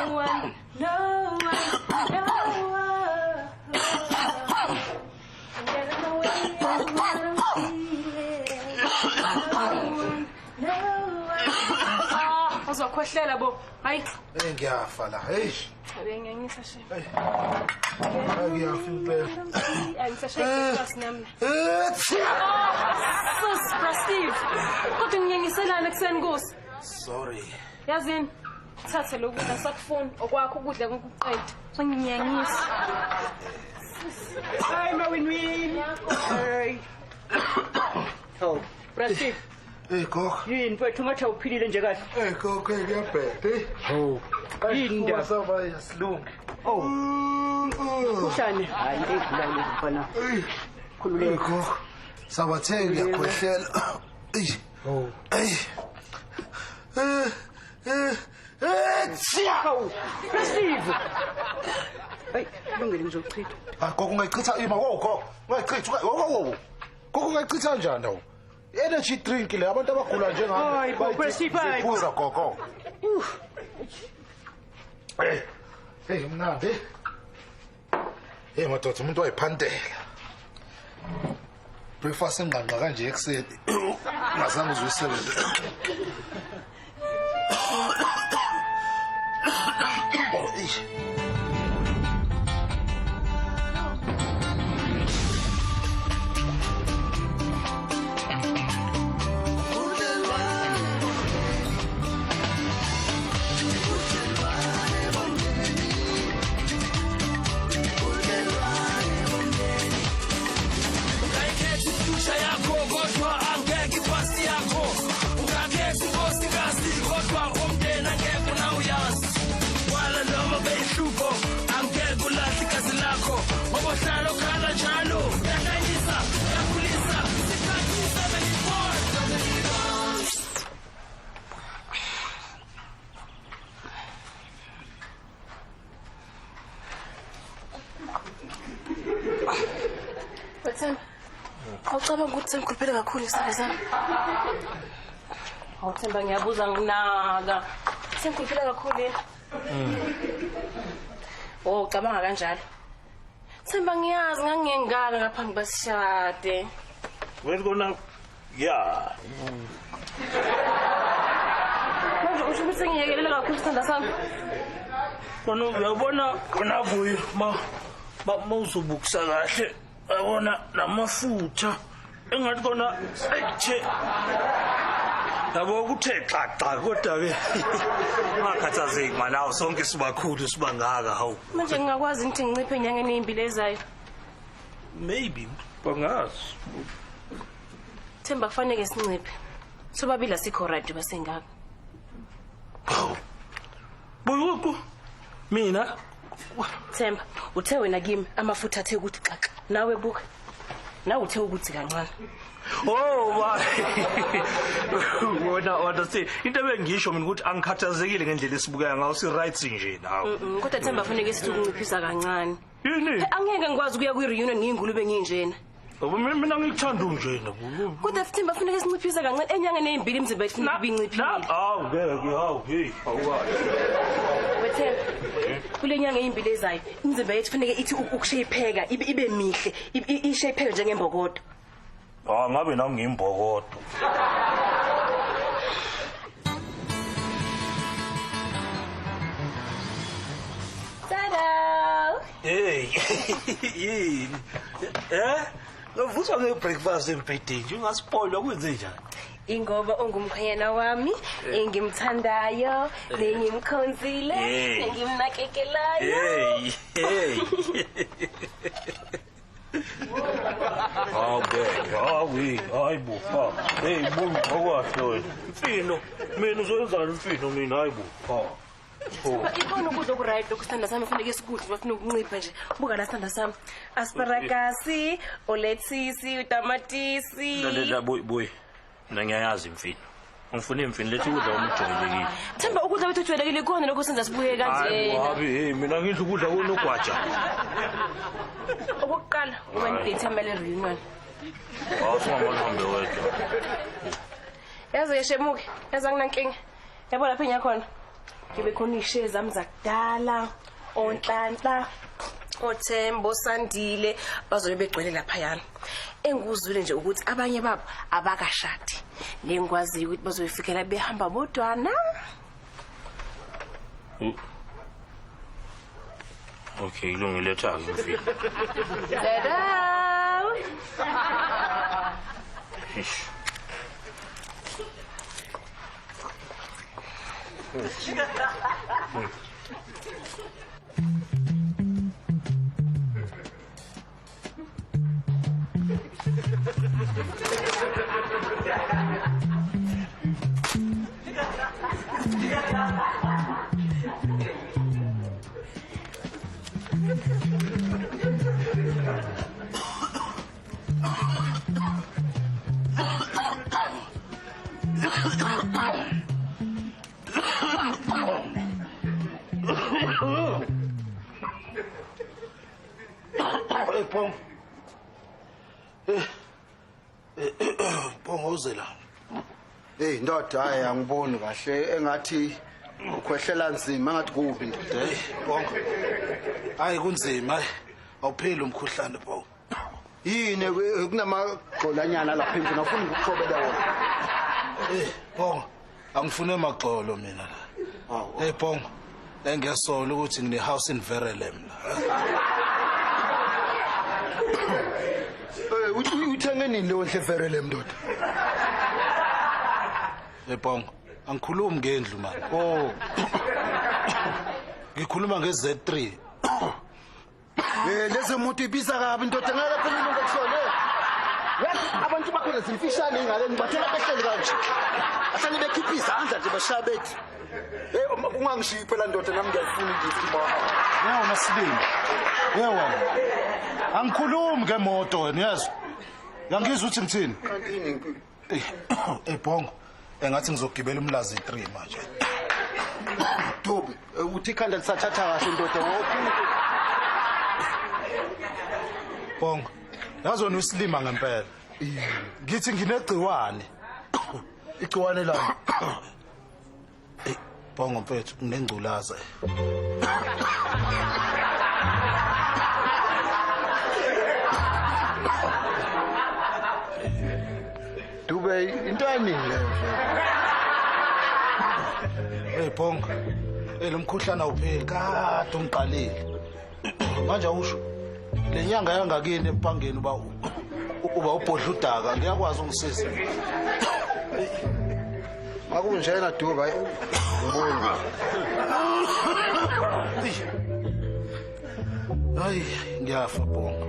one, no one, no one. Get in the way of what I'm feeling. No one, no one. Ah, uzokhwehlela bo. Hayi. Hey ngiyafa la. Hey. Benginyanyisa she. Hey. Ngiyafa impela. Angisashayi breakfast nami. Sus, Bra Steve. Kodwa nginyanyiselana ekuseni kusa. Sorry. Yazini, thathe lokhu kudla sakufuni okwakho ukudla kokuqeda. Songinyanyisa. Hi Mawinwin. Hey. Hawu, Bra Steve. Hey gogo. Yini mfethu ngathi awuphilile nje kahle. Hey gogo, kuyabheda. Hawu. Yini ndaba? Saba yasilungi. Oh. Kuhlane. Hayi into edlulayo lezi mfana. Khululeka. Gogo. Sabathe ngiyakhwehlela. Ey. Oh. Ey. Hawu, Bra Steve. Hey, kulungile ngizochitha. Hayi gogo ungayichitha ima gogo. Ungayichitha. Gogo. Gogo ungayichitha kanjani nawo? Energy drink le abantu abagula njengami. Hayi bo, Bra Steve. hayi bo. Phuza gogo. Hey. Hey mnandi. Hey madoda umuntu wayiphantela. Breakfast engqangqa kanje ekuseni. Ungazange uzuyisebenze. Eish. Ungayikhetha ifuture yakho kodwa angeke ipasi yakho. Ungakhetha inkosikazi kodwa umndeni angeke unawuyazi. Wala noma beyihlupho angeke ulahle igazi lakho. Ngoba uhlala ukhala njalo. Yahlanyisa, yakhulisa, isikhathi 74. Themba, awucabanga ukuthi sengikhuluphele kakhulu isandla sami? Hawu Themba, ngiyabuza nginaka. Sengikhuluphele kakhulu yini? Oh, ucabanga kanjalo. Themba, ngiyazi ngangingengaka ngaphambi kwesishade. Well kona ya. Manje usho ukuthi sengiyekelele kakhulu isandla sami? Kona uyabona kona buyi ma ma uzobukisa kahle. Yabona namafutha engathi kona ayithe. Yabo kuthe xaxa kodwa ke ungakhathazeki manawo sonke sibakhulu sibangaka hawu. Manje ngingakwazi ukuthi nginciphe enyangeni ezimbili ezayo. Maybe bangazi. Themba kufanele sinciphe. Sobabili asikho right basengaka. Buyuku mina Themba, uthe wena kimi amafutha athe ukuthi xaxa. Nawe buka. Nawe uthe ukuthi kancane. Oh ba. Wona wona see into ebengisho mina ukuthi angikhathazekile ngendlela esibukeka ngayo si right nje nawe. Kodwa Themba kufanele sithi ukunciphisa kancane. Yini? Angeke ngikwazi ukuya kwi-reunion ngiyingulube nginjena. Ngoba mina ngikuthanda unjena. Kodwa Themba kufanele sinciphise kancane enyangeni ezimbili imizimba yethu ibe inciphile. Hawu ngeke hawu hey awukahle. Wethemba, kule nyanga ezimbili ezayo imizimba yethu kufanele ithi ukushayipheka ibe mihle ishayipheke njengembokodo. Ah ngabe nami ngiyimbokodo. Tada! Hey. Yini? Eh? Ngavuswa ngebreakfast embhedeni nje ungaspoilwa kwenze njani? Ingoba ungumkhwenyana wami engimthandayo nengimkhonzile nengimnakekelayo. Hey, hey. Awungeke, hawu, hayi bo. Hey, bo, awukahle wena. Mfino, mina uzoyenzani mfino mina hayi bo. Ikhona ukudla okuright lokhu sithanda sami kufanele sikudle bafuna ukuncipha nje. Buka la sithanda sami. Asparagus, olethisi, utamatisi. La boy boy. Mina ngiyayazi imfino. Ngifuna imfino lethi ukudla omujwayelekile. Themba ukudla kwethu ojwayelekile ikhona lokho senza sibuye Hayi kanje. habi, hey mina ngidla ukudla konogwaja. Okokuqala uma nidate reunion. Hawu singahambe wedwa. Yazi yeshemuke, yazi anginankinga. Yabo lapha engiyakhona. Kube khona ishe zami zakudala, onhlanhla, oThembo, Sandile bazobe begcwele laphayana. Engikuzwile nje ukuthi abanye babo abakashadi. Nengikwaziyo ukuthi bazoyifikela behamba bodwana. Okay, ilungile letha-ke imfino. Tada! Eish. Hey, Bongo. Bongo uze la. Hey ndoda, hayi angiboni kahle engathi ukhwehlela nzima engathi kubi ndoda. Hey, Bongo. Hayi kunzima, hayi. Awupheli umkhuhlane Bongo. Yini kunamagxolanyana lapha endlini afuna ukuxobela wona. Hey, Bongo. Angifune magxolo mina la. Hey Bongo. Engiyasola ukuthi ngine house in Verulam la. Eh uthenge nini leyo ndlu eVerulam ndoda? Hey Bongo, angikhulumi ngendlu man. Oh. Ngikhuluma nge-Z3. Eh lezi muntu ibiza kabi ndoda ngeke phela ngokuhlole. Yazi abantu bakhona zimfishane ingane ngibathela behleli kanje. Ahlale bekhipha izandla nje bashaya bethi. Hey ungangishiyi phela ndoda nami ngiyafuna ngithi ba. Yewona sibili. Yewona. Angikhulumi ngemoto wena yazi. Yangizwa ukuthi ngithini? Kanti yini inkinga? Eh Bongo, engathi ngizogibela umlazi 3 manje. Dube, uthi ikhanda lisathatha kahle ndoda ngokuphuma. Bongo, yazi wena usilima ngempela. Ngithi nginegciwane. Igciwane lami. Eh Bongo mfethu, nginengculaza. Dube, into yaningi leyo. Hey Bongo, lo mkhuhlane awupheli kade ungiqalile. Manje awusho le nyanga yangakini empangeni uba ubhodla udaka ngiyakwazi ungisiza. Makunjena Dube, hayi ngiboni. Hayi ngiyafa Bongo.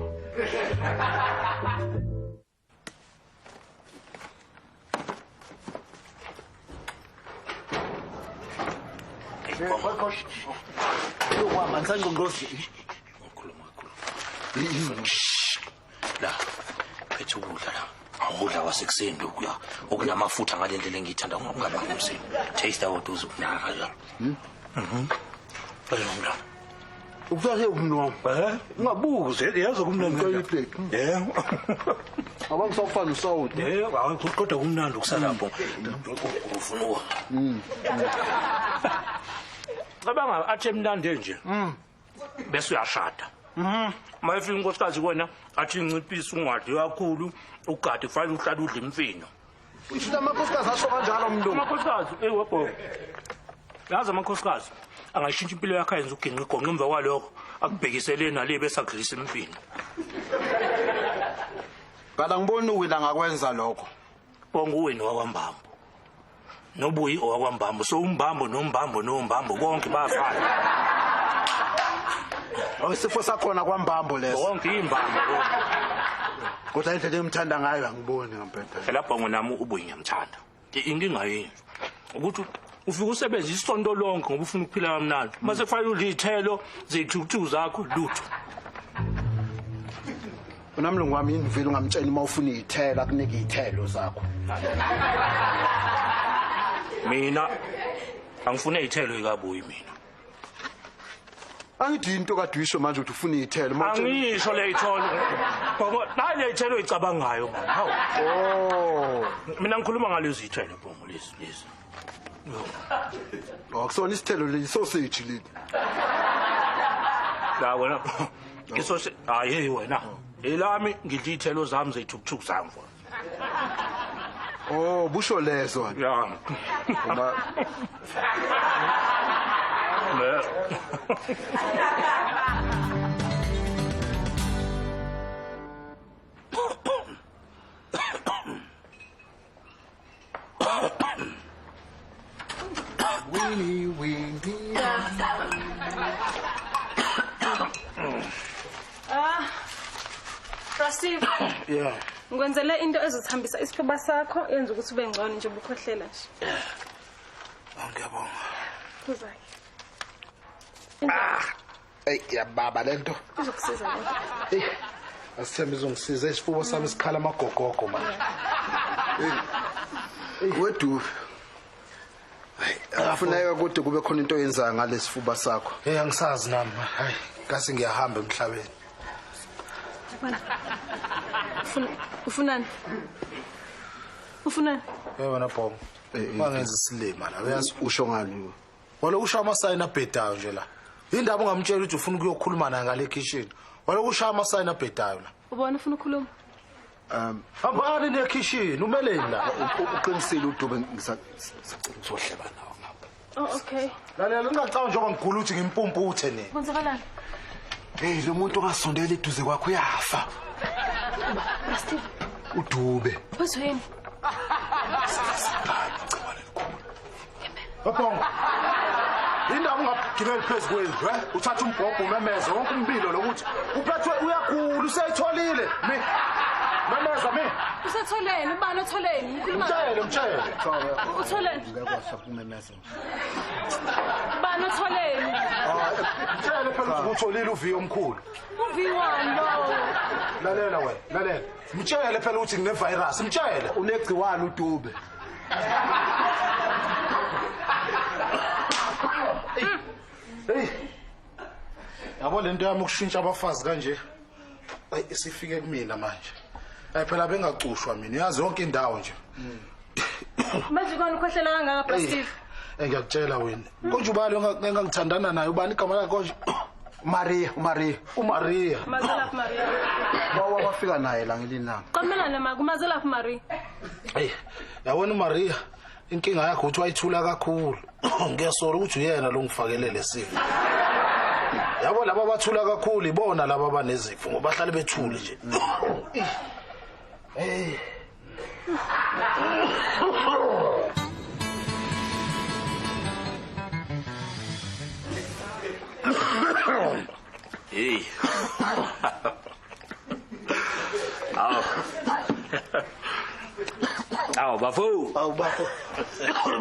La phethe ukudla la. Ukudla kwasekuseni lokhuya okunamafutha ngale ndlela engiyithanda ungabanga umsini. Taste awuthi uzokunaka. Mhm. Bayongla. Ukuthathe umnwa. Eh? Ungabuze yazi kumnandi. Yebo. Abangisawufana usawoti. Yebo, hayi kodwa kumnandi ukusalapho. Ufuna uwa. Cabanga athi emnandi nje. Bese uyashada. Mayifika inkosikazi kuwena athi inciphise ungadli kakhulu ugade kufanele uhlale udle imfino. Usho amakhosikazi asho kanjalo mlungu. Amakhosikazi webho. Yazi amakhosikazi angayishintsha impilo yakhe ayenze uginqa igonqa emva kwalokho akubhekisele nale bese akudlisa imfino. Bala ngibona uwina ngakwenza lokho. Bonga uwena wakwaMbambo. Nobuyi owakwaMbambo so umbambo nombambo nombambo bonke bayafana. Isifo sakhona kwaMbambo leso. Bonke imbambo. Kodwa indlela engimthanda ngayo angiboni ngempela. Phela Bongo nami ubuyi ngiyamthanda. Inkinga yini? Ukuthi ufike usebenze isonto lonke ngoba ufuna ukuphila kamnandi. Mase kufanele udle izithelo zethukuthuku zakho lutho. Unamlungu wami yini vele ungamtshela uma ufuna izithelo akunike izithelo zakho. Mina angifune izithelo ikabuyi mina. Angithi into kade uyisho manje ukuthi ufuna izithelo. Angisho le itholo. Bongo, nayi le ithelo oyicabangayo man. Hawu. Oh. Mina ngikhuluma ngalezi ithelo Bongo lezi lezi. Akusona isithelo le sausage le. La wena. Isose hayi wena. Elami ngidla ithelo zami zethukuthuku zami. Oh, busho lezo. Ya. Uma Ne. Winnie Winnie. Rasiv. Yeah. Ngikwenzele into ezothambisa isifuba sakho yenza ukuthi ube ngcono nje ubukhohlela nje. Ngiyabonga. Kuzake. Ey yababa lento. Izokusiza lento. Ey asithembe izongisiza isifuba sami sikhala amagogogo manje. Wedu. Hayi, akufuneka kodwa kube khona into oyenzayo ngalesifuba sakho. Hey angisazi nami. Hayi, kasi ngiyahamba emhlabeni. Ufunani? Ufunani? Hey wena Bhongo. Bangenza isilima la uyazi usho ngani? Walo usho amasayini abhedayo nje la. Indaba ungamtshela ukuthi ufuna ukuyokhuluma naye ngale kitchen. Walo usho amasayini abhedayo la. Ubona ufuna ukukhuluma? Hambani ne kitchen umeleni la. Uqinisile uDube ngizohleba nawe ngapha. Oh okay. Lalela ngingacabanga njengoba ngigula ukuthi ngimpumputhe nini. Kwenzakalani? Hey lo muntu ongasondela eduze kwakho uyafa. Steve. uDube. Wezweni. Bhongo. Indaba ungagibeli phezu kwendlu, Uthatha umbhobho umemeze wonke umbilo lokuthi uphethwe uyagula useyitholile. Mi. Memeza mi. Usetholeni ubani otholeni? Ngikhuluma. Mtshele, mtshele. Utholeni? Ngiyakwazi ukumemeza. Ubani otholeni? Mtshele phela ukuthi utholile uViyo omkhulu. uV1 lo. Lalela wena, lalela. Mtshele phela ukuthi ngine virus, mtshele. Unegciwane uDube. Hey. Yabo lento yami ukushintsha abafazi kanje. Ay isifike kumina manje. Ay phela bengacushwa mina. Uyazi yonke indawo nje. Manje kona ukhohlela kangaka Bra Steve? Ngiyakutshela wena. Konje ubani engangithandana naye ubani igama lakhe konje? Maria, uMaria. uMaria. Mazelaphi Maria. Bawa bafika naye la ngelinanga. Qomelana ma kumazelaphi Maria. Hey, yabona uMaria inkinga yakhe uthi wayithula kakhulu. Ngiyasola ukuthi uyena lo ngifakele lesifo. Yabo laba abathula kakhulu ibona laba abanezifo ngoba bahlale bethule nje. Hey. Hey. Aw. Aw bafo. Aw bafo.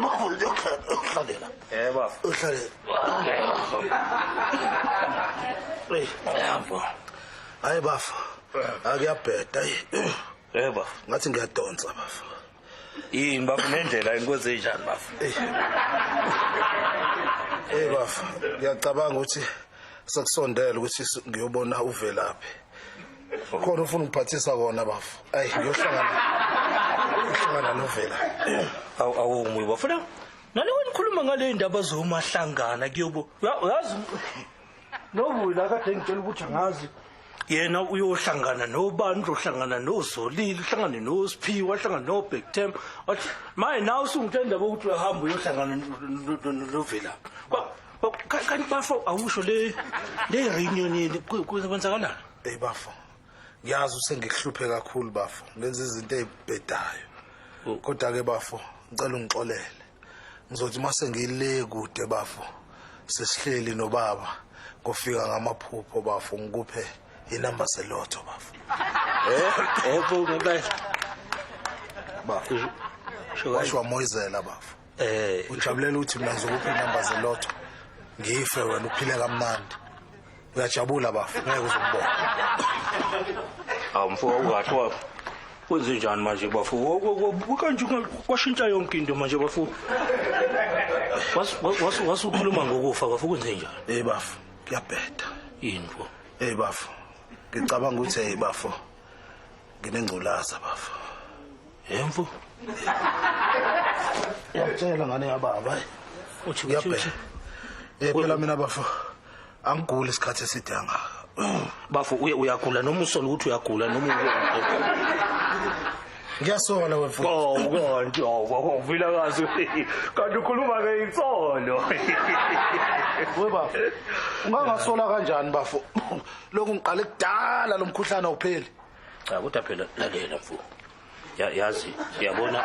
Bafo uhlalela. Eh bafo. Uhlalela. Hey, yabo. Hayi bafo. Akuyabheda. Eh bafo. Ngathi ngiyadonsa bafo. Yini bafo nendlela inkosi enjani bafo? Eh bafo, ngiyacabanga ukuthi sekusondela ukuthi ngiyobona uVelaphi. Khona ufuna ukuphathisa kona bafo. Ayi ngiyohlangana. Ngihlangana noVelaphi. Awu awu muyi bafo. Nale wena ukhuluma ngale ndaba zomahlangana kuyobo. Uyazi nobu la kade ngitshela ukuthi angazi. Yena uyohlangana nobani, uzohlangana noZolile, uhlangane noSiphiwe, uhlangane noBhekthemba. Wathi maye nawe usungitshela indaba ukuthi uyahamba uyohlangana noVelaphi. Kanti bafo awusho le reunion yini kwenzakalani? Hey bafo. Ngiyazi usengikuhluphe kakhulu bafo. Ngenza izinto ezibhedayo. Kodwa ke bafo, ngicela ungixolele. Ngizothi mase ngile kude bafo, sesihleli nobaba, kofika ngamaphupho bafo ngikuphe inamba selotho bafo. Ngempela. Bafo. Washo wamoyizela bafo. Ujabulela ukuthi mina ngizokupha inamba zelotho. Ngife wena uphile kamnandi. Uyajabula bafo, ngeke uzukubona. Awu mfo ukahle bafo. Kwenze njani manje bafo? Kanje kwashintsha yonke into manje bafo. Wasukhuluma ngokufa bafo kwenze njani? Hey bafo, kuyabheda. Yini mfo? Hey bafo, ngicabanga ukuthi hey bafo nginengculaza bafo. Hey mfo. Ngiyakutshela ngane yababa. Uthi uthi. Phela mina bafo angiguli isikhathi eside kangaka. Bafo uyagula noma usola ukuthi uyagula noma ngiyasola wemfo. Oh kanti awuvilakazi. Kanti ukhuluma ke insolo. We bafo. Ungangasola kanjani bafo? Lokhu ngiqale kudala lo mkhuhlane awupheli. Cha kodwa phela lalela mfo. Yazi uyabona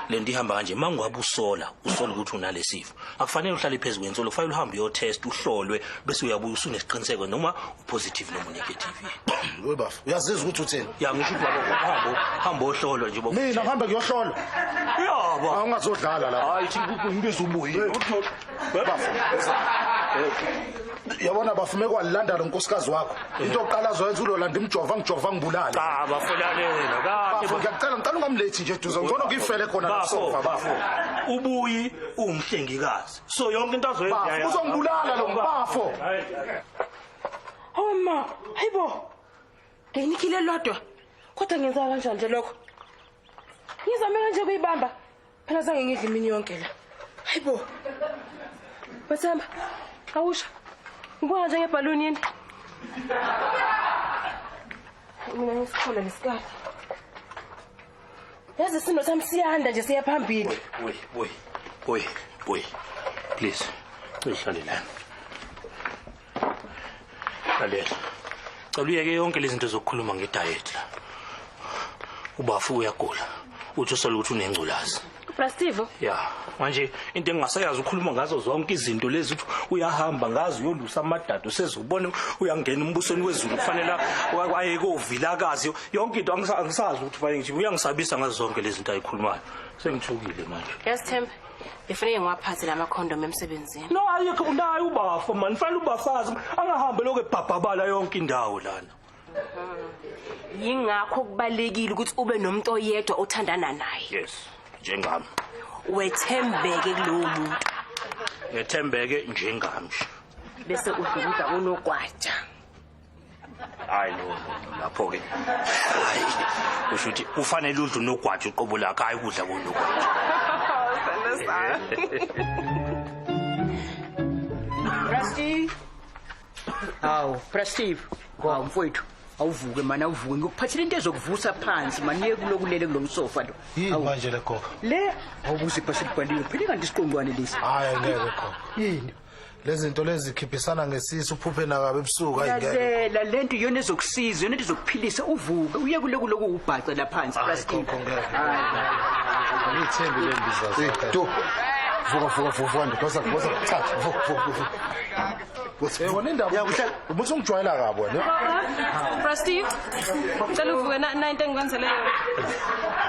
lento ihamba kanje mangabe usola ukuthi unalesifo akufanele uhlale phezulu kwensolo, kufanele uhambe uyotest uhlolwe bese uyabuya usunesiqiniseko noma upositive noma negative. We bafo uyazizwa ukuthi uthini? Ya ngisho ukuthi baba hamba ohlolwa nje baba. Mina ngihambe kuyohlolwa. Yaba awungazodlala la. Hayi ngibiza ubuye. Bafo yabona bafo mekwalanda lo nkosikazi wakho into yokuqala azoyenza ulolanda imjova ngijova ngibulala. Cha bafo lalela kahle. Bafo ngiyacela ngicela ungamlethi nje eduze ngcono ngifele khona la sofa bafo. Ubuyi umhlengikazi so yonke into azoyenza bafo uzongibulala lo bafo. Oh ma hayibo nginikile lodwa kodwa ngenza kanjani nje lokho? Ngizame kanje kuyibamba phela zange ngidle imini yonke la. Hayibo Bathemba awusha ngibona njengebhaluni yini? Mina ngisikhula lesikali. Yazi isimo sami siyanda nje siya phambili. Boy. Please. Uhlale lana. Lalela. Cela uyeke yonke lezi zinto zokukhuluma ngediet la. Ubafu uyagula. Uthi usola ukuthi unengculazi. Brasteve? Ya, manje into engingasayazi ukukhuluma ngazo zonke izinto lezi uthi uyahamba ngazo uyolusa amadado usezobona uyangena umbusweni wezulu kufanele aye kovilakazi yonke into angisazi ukuthi fanele nje uyangisabisa ngazo zonke lezi zinto ayikhulumayo. Sengithukile manje. Yes Themba, befanele ngiwaphathe lama condom emsebenzini. No ayikho unayo ubafo man, fanele ubafazi angahambe lokho ebhabhabala yonke indawo lana. Yingakho kubalekile ukuthi ube nomuntu oyedwa othandana naye. Yes. Njengami. Wethembeke kulowo muntu. Ngethembeke njengami. Bese udlukuda unogwaja. Hayi no lapho ke. Hayi usho ukuthi ufanele udle unogwaja uqobo lakhe hayi ukudla konogwaja. Rusty. Hawu, Brasteve. Hawu mfowethu. Awuvuke mana awuvuke ngikuphathele into ezokuvusa phansi maniye kulokulele kulomsofa lo. Yini manje le gogo? Le awubuze ibhasi libhaliwe phela kanti isiqongwane lesi. Hayi ngeke gogo. Yini? Lezi zinto lezi zikhiphisana ngesisu uphuphe nakabe ebusuku hayi ngeke. Lalela lento iyona ezokusiza iyona ezokuphilisa uvuke uye kuloku loku ubhaca la phansi Brasteve. Gogo ngeke. Ngithembi le mbiza zakho. Do. Vuka vuka ndoda vuka thatha vuka. Wena indaba Yakuhlala ubuthi ungijwayela kabi wena. Brasteve, ngicela uvuke na into engikwenzele yona.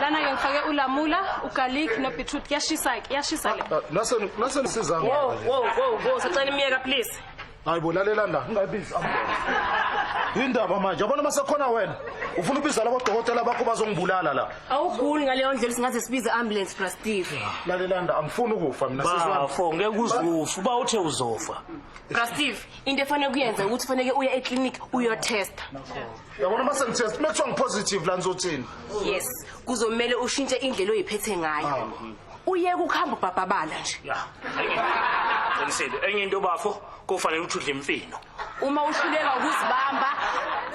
Lana ke ngifake ulamula, ugarlic no beetroot kuyashisa ke, kuyashisa le. Nase nisiza Wo wo wo wo sacela imiyeka please. Hayi bo lalela la ungayibizi ambulance. Indaba manje yabona masekhona wena ufuna ubiza labo dokotela bakho bazongibulala la. Awuguli ngaleyo ndlela singaze sibize ambulance Brasteve. Lalela nda angifuni ukufa mina sisi wami. Bafo ngeke uzufa uba uthe uzofa. Brasteve into efanele kuyenza ukuthi fanele uye eclinic uyotesta. Yabona mase ngitest mekuthiwa ngipositive la ngizothini? Yes, kuzomela ushintshe indlela oyiphethe ngayo. Uyeke ukuhamba ubhabhabala nje. Ya. Qinisile enye into bafo kufanele ukuthi udle imfino. Uma uhluleka ukuzibamba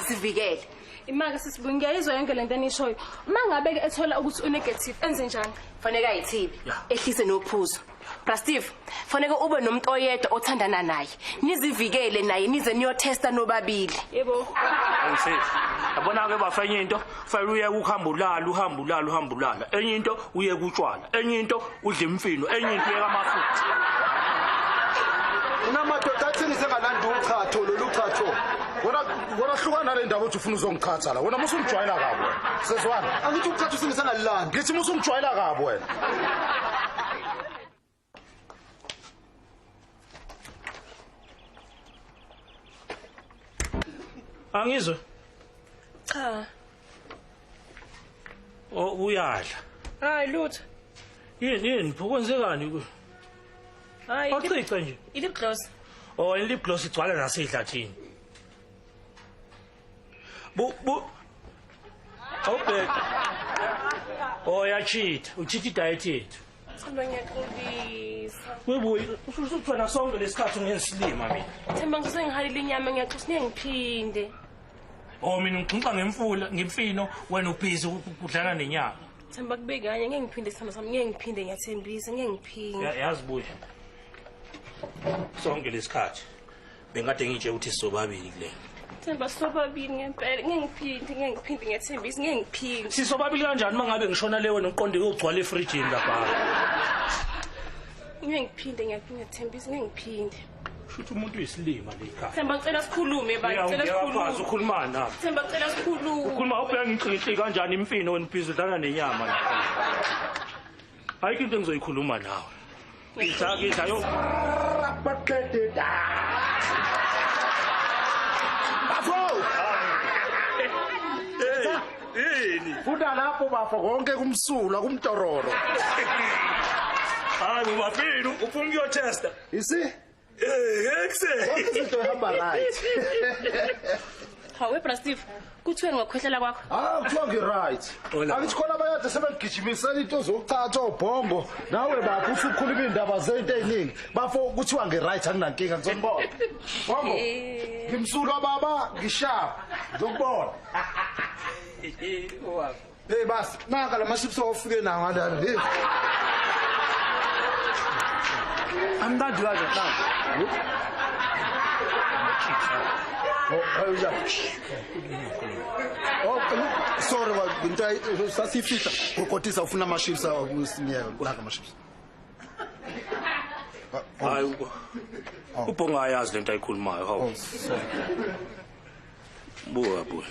sivikele. Imake sisibuyi ngiyayizwa yonke lento enishoyo. Uma ngabe ke ethola ukuthi unegative enze njani? Fanele ayithibe, ehlise nophuzo. Brasteve, fanele ube nomuntu oyedwa othandana naye. Nizivikele naye nize niyotesta nobabili. Yebo. Angisezi. Yabona ke bafo enye into fanele uye ukuhamba ulala uhamba ulala uhamba ulala. Enye into uye kutshwala, enye into udle imfino, enye into uyeka amafutha. Unamadoda athengise ngalanda uchatho lolu chatho. Wena hlukana nale ndaba uthi ufuna uzongichatha la. Wena musungijwayela kabi wena. Sezwana. Angithi uchatho usingise ngalanda. Ngithi musungijwayela kabi wena. Angizwe. Cha. Oh uyadla. Hayi lutho. Yini pho kwenzekani ku? Hayi. Achica nje. I-lip gloss. Oh i-lip gloss igcwala nasedlathini. Bu Awubheka. Oh yachitha, uchitha diet yethu. Themba ngiyaxolisa. Webuyi, usuthwena sonke lesikhathi ungensilima mina. Themba ngisuke ngihalile inyama ngiyaxolisa ngeke ngiphinde. Oh mina ngixinxa ngemfula, ngimfino, wena ubhizi udlala nenyama. Themba kube kanye ngeke ngiphinde sithando sami ngeke ngiphinde ngiyathembisa ngeke ngiphinde. Yazi buye. Sonke lesikhathi bengade ngitshe ukuthi sisobabili kule. Themba sisobabili ngempela ngeke ngiphinde ngeke ngiphinde ngiyathembisa ngeke ngiphinde. Sisobabili kanjani mangabe ngishona le wena uqonde uyogcwala efrijini lapha? Ngeke ngiphinde ngiyathembisa ngeke ngiphinde. Shuthi umuntu uyisilima le ekhaya. Themba ngicela sikhulume ba ngicela Ngiyakwazi sikhulume. ukhuluma nami. Themba ngicela sikhulume. Ukhuluma ubheka ngixinxi kanjani imfino wena ubhizi udlala nenyama la. Ayikho into engizoyikhuluma nawe. Idla idla yo. Bafo! Yini? Funda lapho bafo konke kumsulwa kumtororo. Hayi ubafini ufuna ukuyotesta. You see? Eh, ekse. Yonke izinto ihamba right. Hawe bra Steve, kuthiweni ngokukhwehlela kwakho? Ah, kuthiwa ngi-right. Hola. Angithi khona abayade sebengigijimisela into zokuchatha obhongo. Nawe bafo usukhuluma iy'ndaba zento ey'ningi. Bafo kuthiwa ngi-right anginankinga ngizonibona. Bongo. Ngimsulwa baba, ngishapha. Ngizokubona. Hey basi, naka la maships ofike nawo ngalana. Hey. Amnandi kanje mhlawumbe. Oh, hayi Oh, sorry wa into sasifihla. Ukotisa ufuna ama-chips awakusinyeka, naka ama-chips. Hayi ubhonga ayazi lento ayikhulumayo hawu. Buka buka.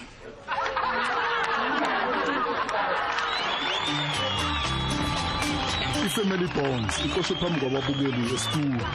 I-Family Bonds iqoshwe phambi kwababukeli estudio.